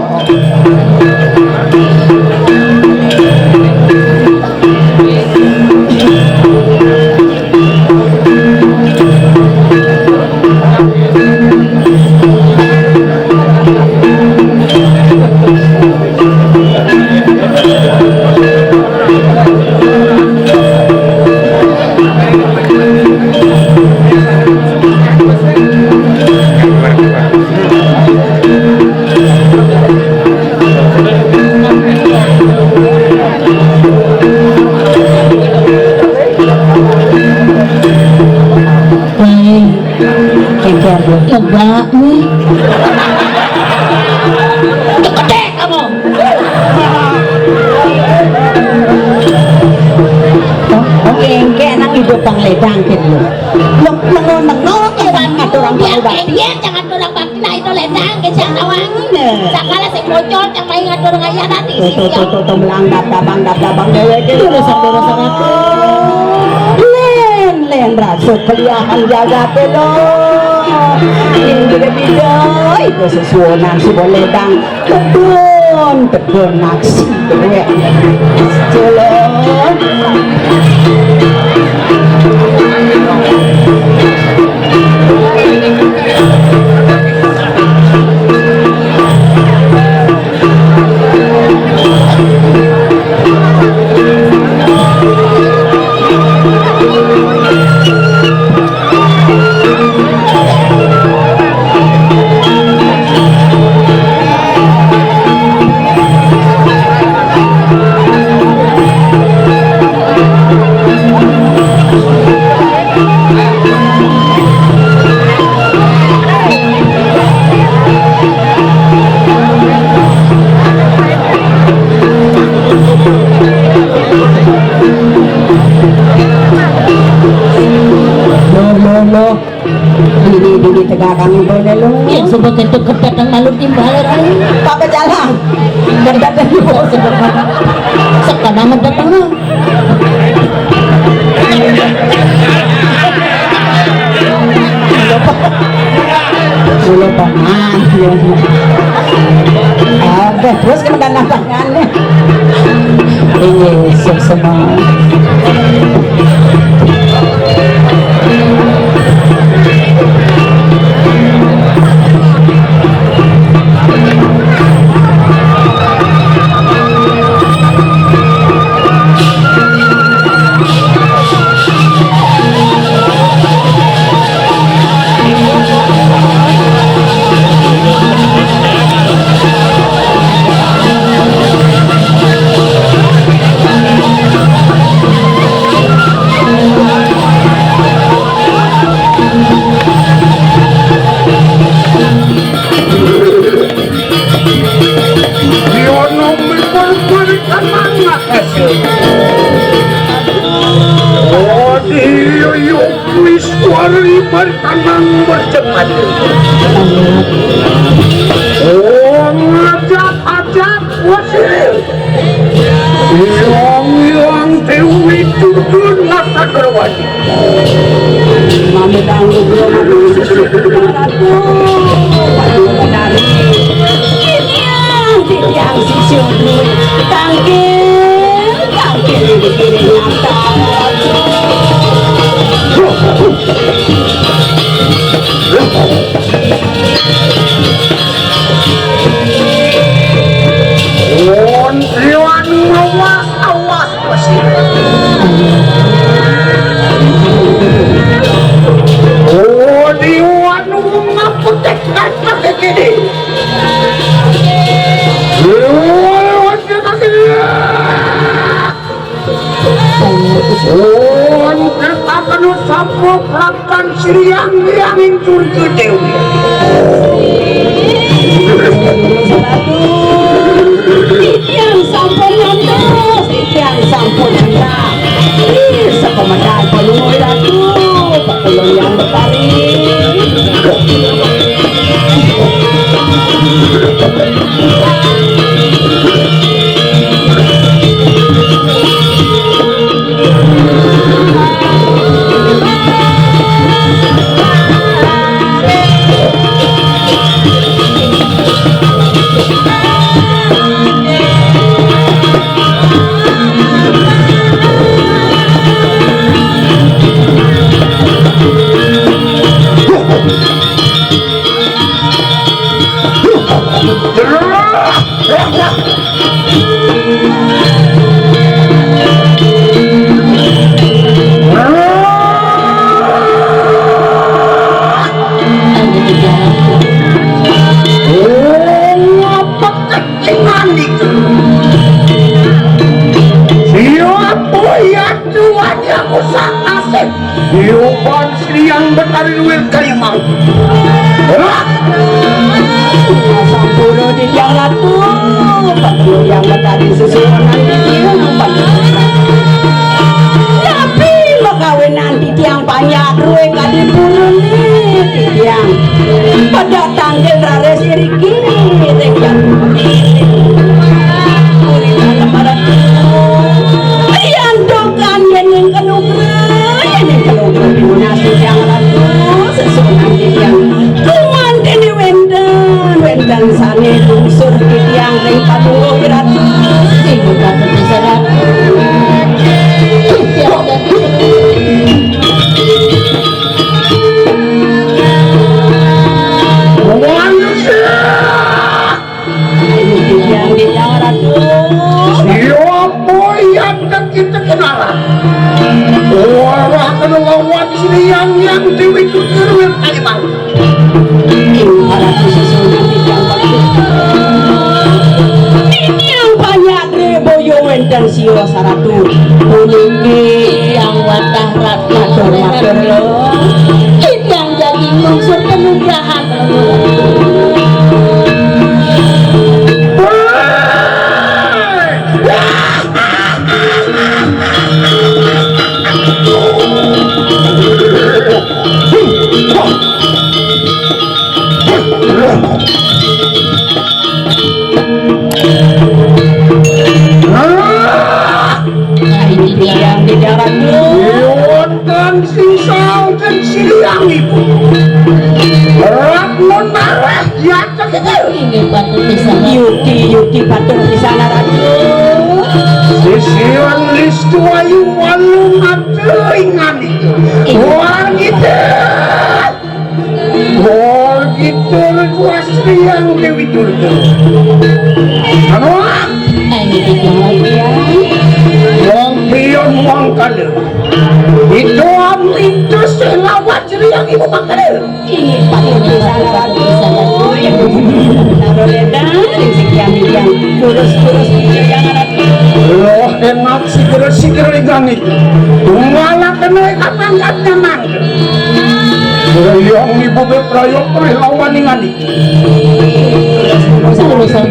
Baik. Kéngkér, Bu. Tegak nih. Tegedek kamu. Oh, oh, kéngkér nang ibu pangledang gitu. Lo nengo-nengo kéwan ngaturang pangubati. Biar, biar jangan orang bakti. Nah, itu Endang kecang tawangi. Sakala sing bocor cang main ngatur ngayah tadi. Tuh, tuh, tuh, tuh, tuh, melangkap dabang, dab, dabang dewek itu. Dosa, dosa, ratu. Len, len, rasuk keliakan jagat itu. Ini beda-beda. Itu sesuonan si Boledang. Tekun, tekun, naksi dewek. Culun. Loh, loh, loh. Dini, dini tegakan itu deh, loh. Ya, sebab itu kedatang malu timbal. Papa jalan. Kedatang juga sebab. Sekarang datang, loh. Mula paman, ya. Oke, terus ke tanah tangannya. Iya, sok semua. Yono mipun puritan mangat hasil. Odi yoyo miswari bertanang bercepat. Oh, ngajak-ajak wasiril. Yang-yang Dewi turun mata kerwani. Mami tangguh belum ada susu. Aduh, benar. Ini yang titiang si Syukur. Tangkil, tangkil di kiri nyata. Won triwan mawas awas. Oh, di wanu ngaputek kan pakai gini. Lewat kaki. Won kekakan sampok lakan siriang yang incur ke dewi. Titiang sampun ngantos, titiang sampun hendak. Ih, sepemedan pelungguh ratu, pekulun yang betari. Siapa yang tuanya usah asik? Yoban Sriang Betari Luwir Kalimang. Sampura titiang ratu, batu yang betari susunan titiang. Tapi makawinan titiang panjak ruwe kadi purun titiang. Pada tangkil raris Riki, ring jam. Uri dalem ratu. Riantukan yéning kalugra, yéning kalugra pinunas titiang ratu, sesuunan titiang. Gumantiné wénten, wénten sané lungsur titiang ring patungguh ratu. Inggih patut pisan ratu. Titiang Wangsit! Ayo, titiang, titiang, Ratu. Siapa yang kita kenalan? Ora kena lawan siliang yang Dewi Tutur Kalimantan. Ing Ratu sesuunan titiang, Ratu. Titiang banyak Dre boyo wénten siwa saratu. Puniki titiang wantah ratu. Matur, matur, Ratu. Titiang jagi nglungsur panugrahan. Wonten sing saoten siliang ibu. Ratna narah yata kekir. Inggih patut pisan. Yuti, yuti patut pisan, Ratu. Sisian listu ayu walung ate ingan itu. Wah, gitu. Gol gitu, Ratu Astriang Dewi Durga. Anu, ah. Ayo, titiang lagi, ya. Wong pion wong kandel. Itu amintus sing lawan jeriang ibu mangkandel. Inggih patut pisan, Ratu. Taruh ledang, sing sekian-sekian. Terus-terus, Ratu. Loh, enak sigra-sigra ingani. Tumala kena ikan mangkat nyaman. Yang ibu be prayok lawan ingani. Urusan, urusan.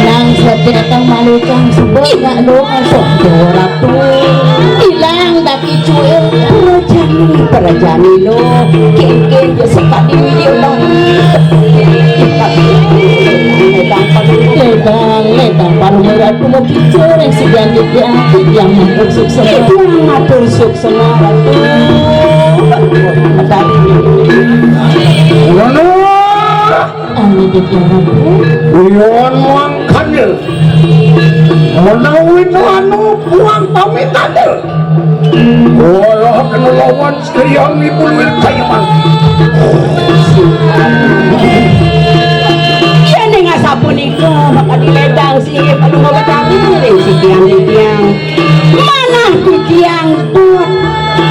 Nang sedek datang malu cang sebut nggak lu masuk dorat tuh. Ilang daki cuil. Perajani, perajani lo. Kénkén ya sekadi dia bang. Ledang, ledang palu meratu mau kicau yang segan dia, yang matur suksma. Yang matur suksma, Ratu. Betari. Ngono. Anu dikira. Uyon mangkane. Menawi anu puang pamitane. Ora kena lawan sekalian ibu luwih kayaman. Yen ing asapunika bakal diledang sih, padungo betari ring sitiang-sitiang. Manah titiang pun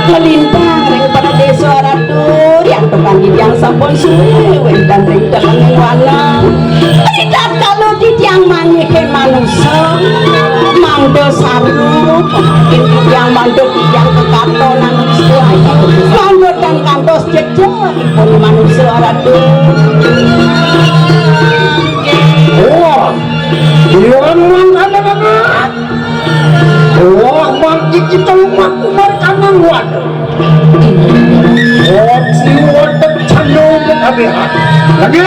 melintang ring pada desa Ratu, riantukan titiang sampun suwe wénten ring dalem wana. Ritatkala titiang mangihin manusa, mangda saru, titiang mangda titiang kekaton manusa, mangda tan kantos jejehipun manusa Ratu. Wah, iya mangkana. Wah, mangki kita lumaku markanang waduh. Wah, si waduh cando mekabehan. Lagi.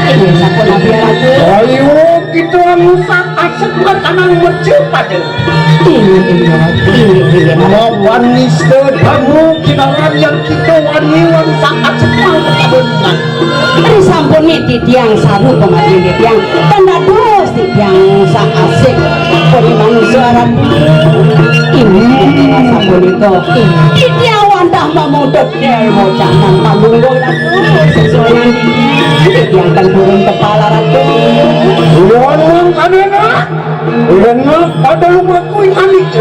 Ini sampun nabi Ratu. Ayo, kita anu sak asik markanang mercu pada. Ini, ini, ini, ini. Mapan nista damu kinaran yang kita wani wan sak asik mangkabehan. Ri sampun niti tiang saru pamargi tiang. Tan dados tiang sak asik pun manusa Ratu. Ini sapunika. Titiang wantah Tambah mudut dia bocah nang malungguh ratu, sesuai yang dikit yang kan burung kepala ratu. Ngomong kadena, enak pada lumaku yang anik.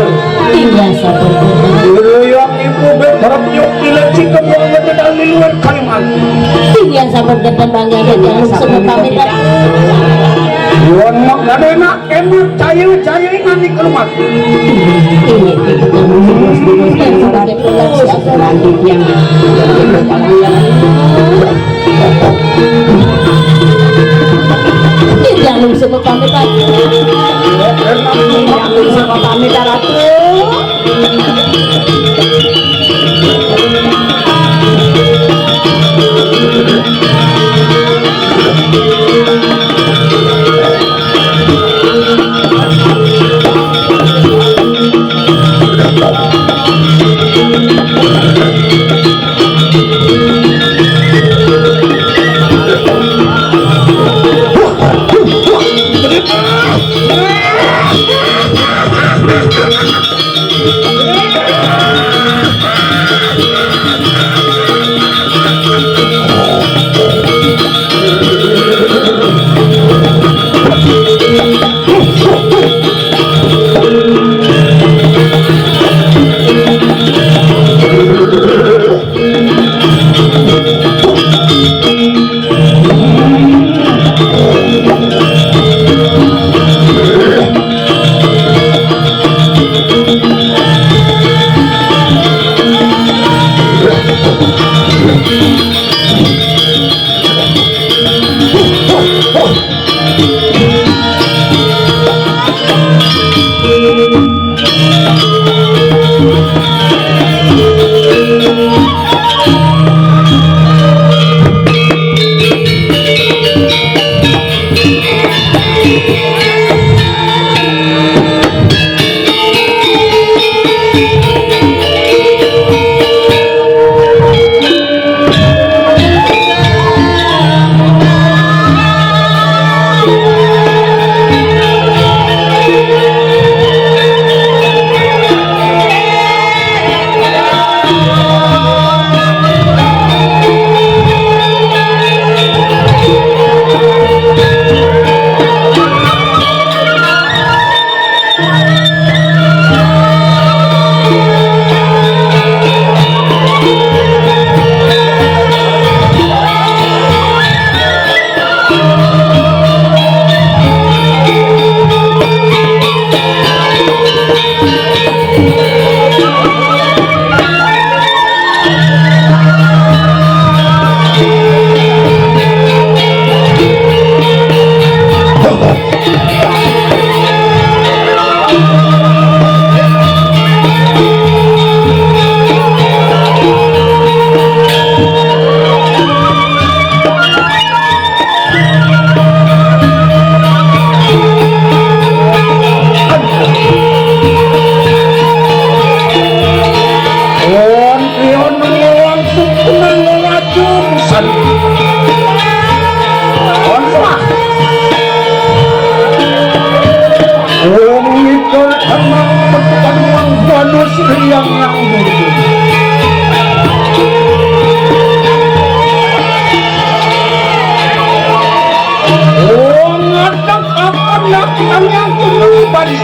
Iya sabar. Dulu yang ibu berharap nyok dilecik ke buang dan liluan Kalimantan. Iya sabar dan tembangnya dan yang semua kami. Ngomong kadena. Enak caya-caya nganti keluar. Jangan lupa pamit, Pak. Jangan lupa pamit, Ratu. Wong Pion langsung kena lelacur pisan. Wong wah. Wong Mikul tenang, petukan wong bonus yang nganggur. Wong ngadeg Apan laki yang kudu bari.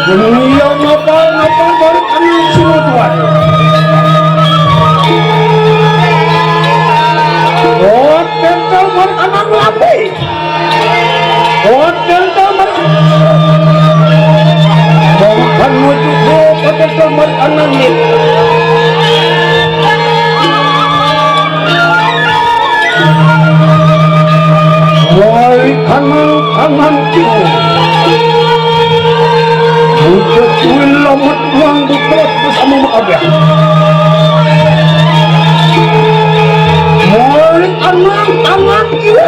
Dunia ngapal-ngapal baru kami suruh tuan. Oh, tentu baru anak lapi. Oh, tentu baru. Bahkan menuju ke tentu baru anak. Wali kanang-kanang kitu. Wujud kuwi lamet wang bukrot bersama makabeh. Wali kanang-kanang kitu.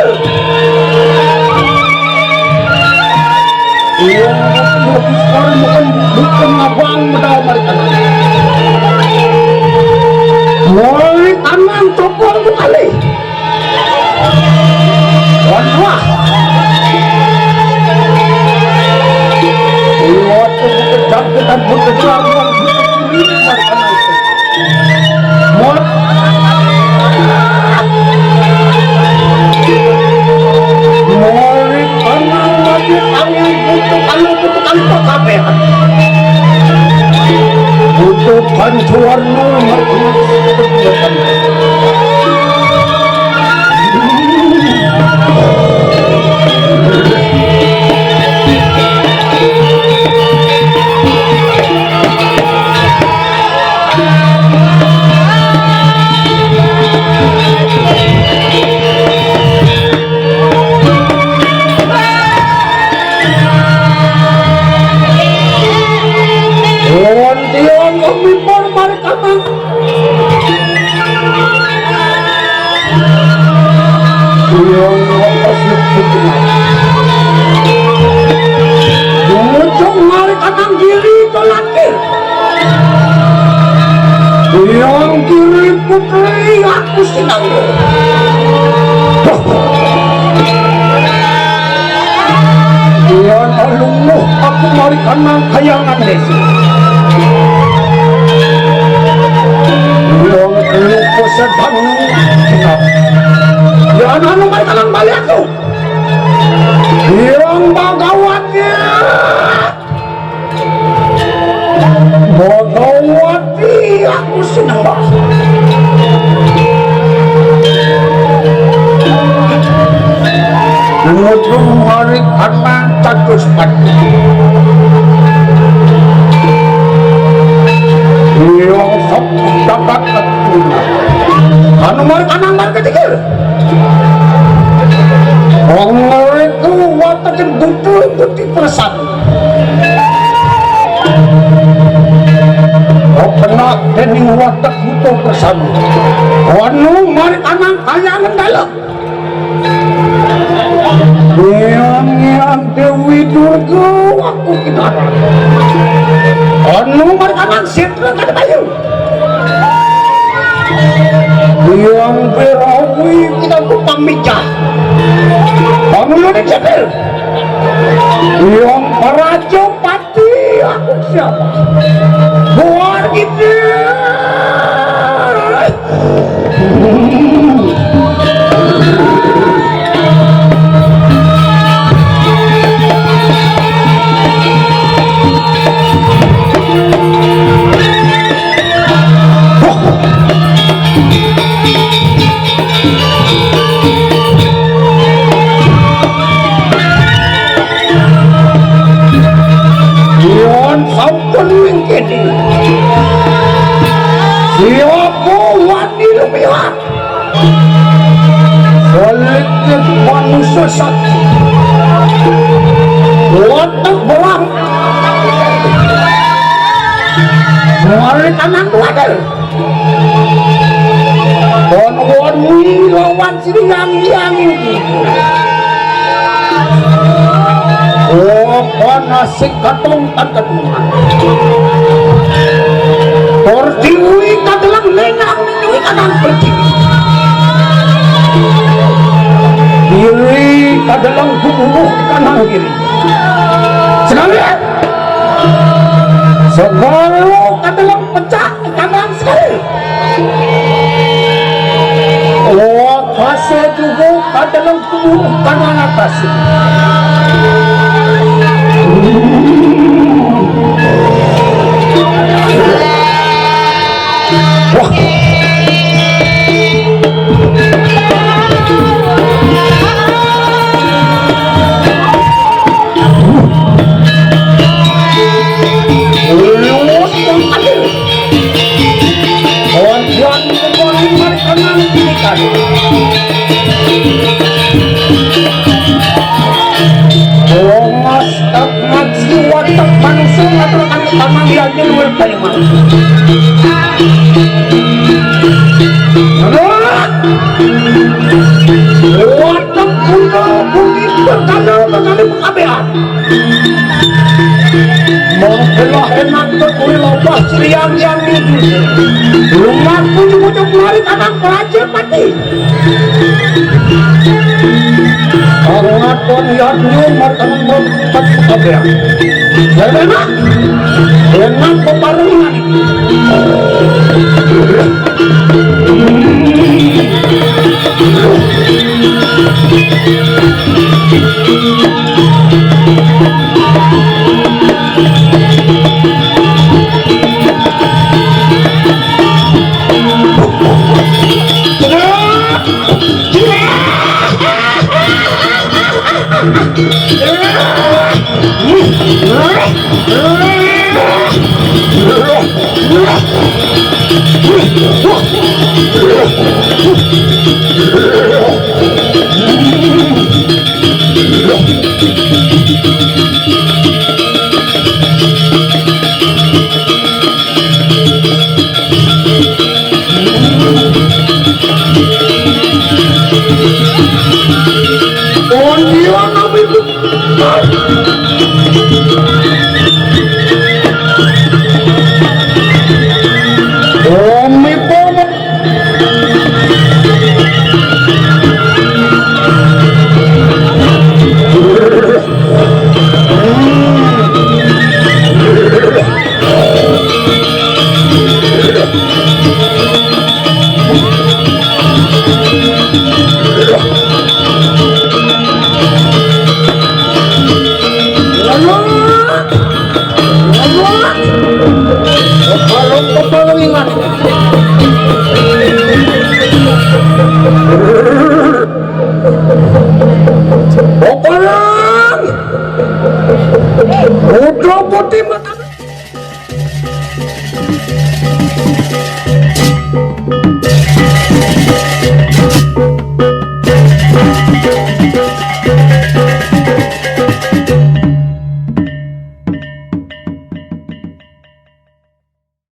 Iya, bagus sekali, bukan, bukan abang modal mereka. Wali tangan tokol kali. Wah, wah. Iya, kejar, kejar, kejar. Angin kutukan, kutukan pakabéhan. Kutukan Suwarna. Wonten ing mimbar marekanan. Kula ngopos. Ujung marekanan giri kolakir. Yang kiri putri aku sinangga. Yang lungguh aku marekanan kayangan desa. Yang lupa sedang kita. Yang anu marekanan balik aku. Yang bagawati. Bagawati aku sinembah. Nuju marekanan catus pati. Iya, sok dapat ketuna. Anu marekanan marga dikir. Wong mereka watekin butuh putih perasaan. Kok kena dening watek buta persami. Anu marekanan kayangan dalem. Ngiang-ngiang Dewi Durga aku kinaran. Anu marekanan sitra kada bayu. Yang berawi kita ku pamijah. Pangulun cekel. Yang praja pati aku siapa? Buar gitu. Yen sampun mengkene, siapa wani lumiwat? Seliknya manusia sakti. Watak berang. Mari kanan wadah. Kon wani lawan sing yang-yang iki. Oh, panas sing katong tangkep. Pertiwi kadelang nenang, pertiwi kanan pertiwi. Kiri kadelang gumuruh kanan kiri. Sekalian. Segala kadelang pecah. Kanan sekali. Oh, fase juga pada lengku kanan atas. Wah. Lurus yang adil. Kawan-kawan, kawan-kawan, kanan kiri kanan. Longas, tak ngaji, watak manusia, ngatur kami tanah di aja luar Kalimantan. Menolak. Watak guna budi berkala mengalih pengabean. Mengkelah enak ke kuil obah sriang yang itu. Rumahku juga cuma lari tanah pelajar mati. Angaton yadnya martangan berempat kabeh. Enak, enak peparengan. Okolang! Putra putih mata.